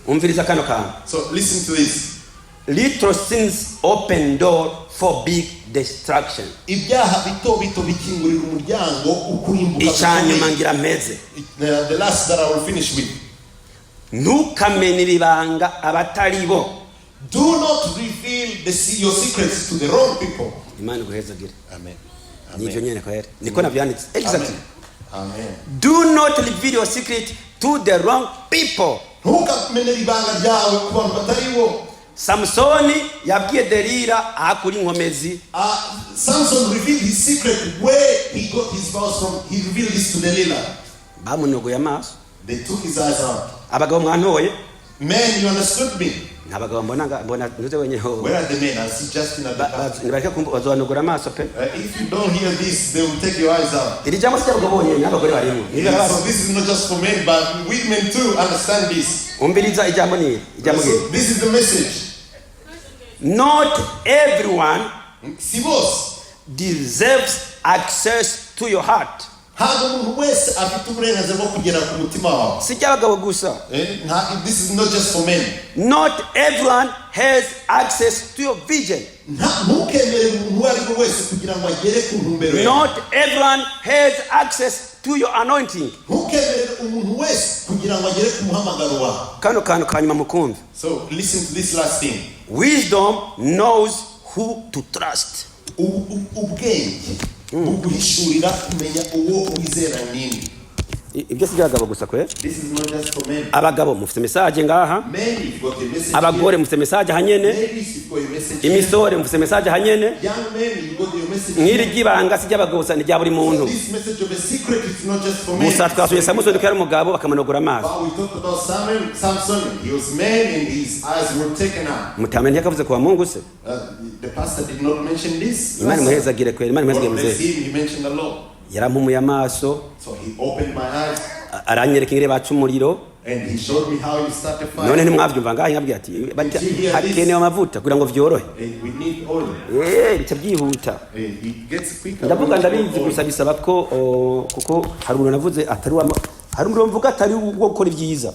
Umviriza kano kantu. So listen to this. Little sins open door for big destruction. Ibyaha bito bito bikingurira umuryango ukurimbuka. Icyanyuma ngira meze. The last that I will finish with. Ntukamenere ibanga abatari bo. Do not reveal your secrets to the wrong people. Imana guhezagire. Amen. Nivyo nyene kwere. Niko navyanditse. Exactly. Amen. Do not reveal your secret to the wrong people. Ntukamenere ibanga ryawe ku bantu batari bo. Samsoni yabwiye Delila akuri inkomezi. Samson revealed his secret where he got his vows from. He revealed this to Delilah. Bamunogoye amaso. They took his eyes out. Abagabo mwantoye. Men, you understood me? Nabagabo mbona ntuze wenyeho. Where are the men? I see Justin at the back. Nibareke bazonogora amaso pe. If you don't hear this, they will take your eyes out. Iri jambo cy'abagabo bonye n'abagore barimo. So this is not just for men, but women too understand this. Umbiriza ijambo ni. Ijambo So this is the message. Not everyone deserves access to your heart. This is not just for men. Not everyone has access to your vision. Not everyone has access to your anointing. So listen to this last thing. Wisdom knows who to trust. Ibyo sigagabo gusa kwe. This is not just for men. Abagabo mufite message ngaha. Abagore mufite message hanyene. Imisore mufite message hanyene. Ngiri gibanga sijya abagabo sani rya buri muntu. Musa twasuye Samson ko yari umugabo bakamanogora amaso. Mutamenye yakavuze kwa Mungu se. The pastor did not mention this. Imana muhezagire kweli, Imana muhezagire muzee. He mentioned the law. Yarampumuye amaso. So he opened my eyes. Aranyereka ingire bacu umuriro. And he showed me how you start a fire. none ntimwavyumva ngaho nkabwiye ati hakenewe amavuta kugira ngo vyorohe We need oil. bica byihuta It gets quicker. ndavuga ndabizi gusa bisaba ko kuko hari umuntu navuze atari hari umuntu mvuga atari ubwo gukora ibyiza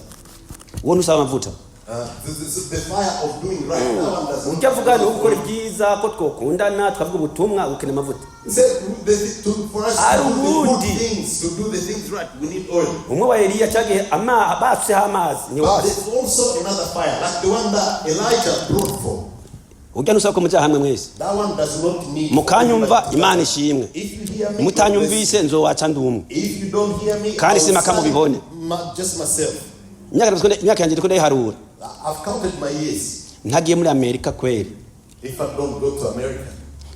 uwo ntusaba amavuta The fire of doing right now doesn't. ujya vuga no gukora ibyiza ko twokundana twavuga ubutumwa ukene amavuta For us to do the things right, we need oil. umwe wa Eliya cyagihe batseho amazi But there's also another fire, like the one that Elijah brought for. ujya nusaba ko mujya hamwe mwese That one does not need. mukanyumva Imana ishimwe If you hear me, mutanyumvise nzowaca ndumwe if you don't hear me, kandi simaka mubibone just myself. imyaka yanjye ndiko ndayiharura I've counted my years. ntagiye muri Amerika kweli If I don't go to America,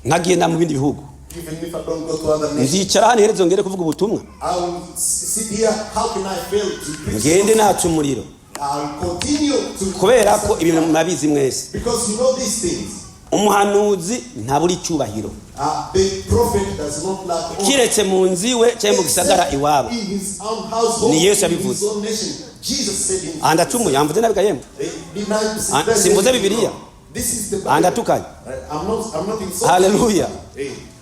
ntagiye na mu bindi bihugu even if I don't go to other nations, nzicara hano iherezo ngere kuvuga ubutumwa I will sit here. How can I fail to preach? ngende naca umuriro I'll continue to. kubera ko ibintu murabizi mwese Because you know these things. umuhanuzi ntaburi cyubahiro The prophet does not lack honor. kiretse mu nziwe cyangwa mu gisagara iwabo In his own household, Ni Yesu in yabivuze. his own nation. Jesus said in andacumuye amvuze nabiga yemwe simvuze Bibiliya This is the Bible. andatukanye I'm not insulting. haleluya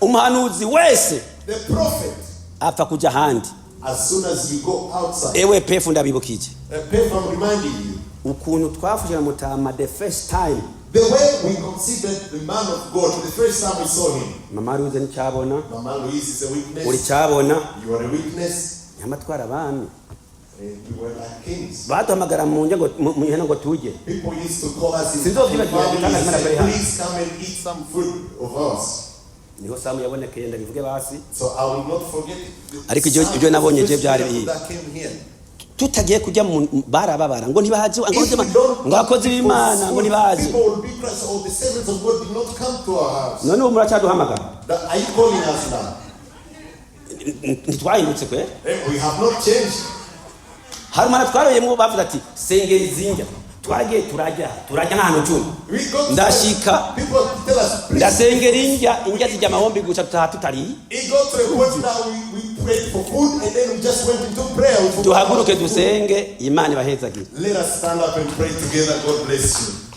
umuhanuzi wese The prophet, apfa kuja handi as soon as you go outside, ewe pefu ndabibukije I'm reminding you, ukuntu twafujana mutama the first time the way we considered the man of God the first time we saw him. mama Ruze ncyabona Mama Louise is a uri witness. cyabona You are a witness. nyamatwara abami We were like kings. baduhamagara mu nje ngo muhena ngo tujye People used to call us in Sinzovyibagira, families kandi and say, Imana please come and eat some food of ours. niho samu yabonekeye ndabivuge basi So I will not forget Ariko ibyo nabonye je byari bibi. that came here. tutagiye kujya barababara ngo ntibazi ngo akoze b'Imana ngo ntibazi People will be Christ, or the servants of God did not come to our house. none ubu muracyaduhamagara Are you calling us now? ntitwahindutse kwe We have not changed. hari umwana twaroyemo bavuze ati sengera izinjya twaragiye turajya nk'ahantu cumi We go to ndashika people tell us, please. ndasengera injya zijya amahombi guca tutaha tutariye It got to a point now we prayed for food and then we just went into prayer. duhaguruke dusenge Imana ibahezagire Let us stand up and pray together. God bless you.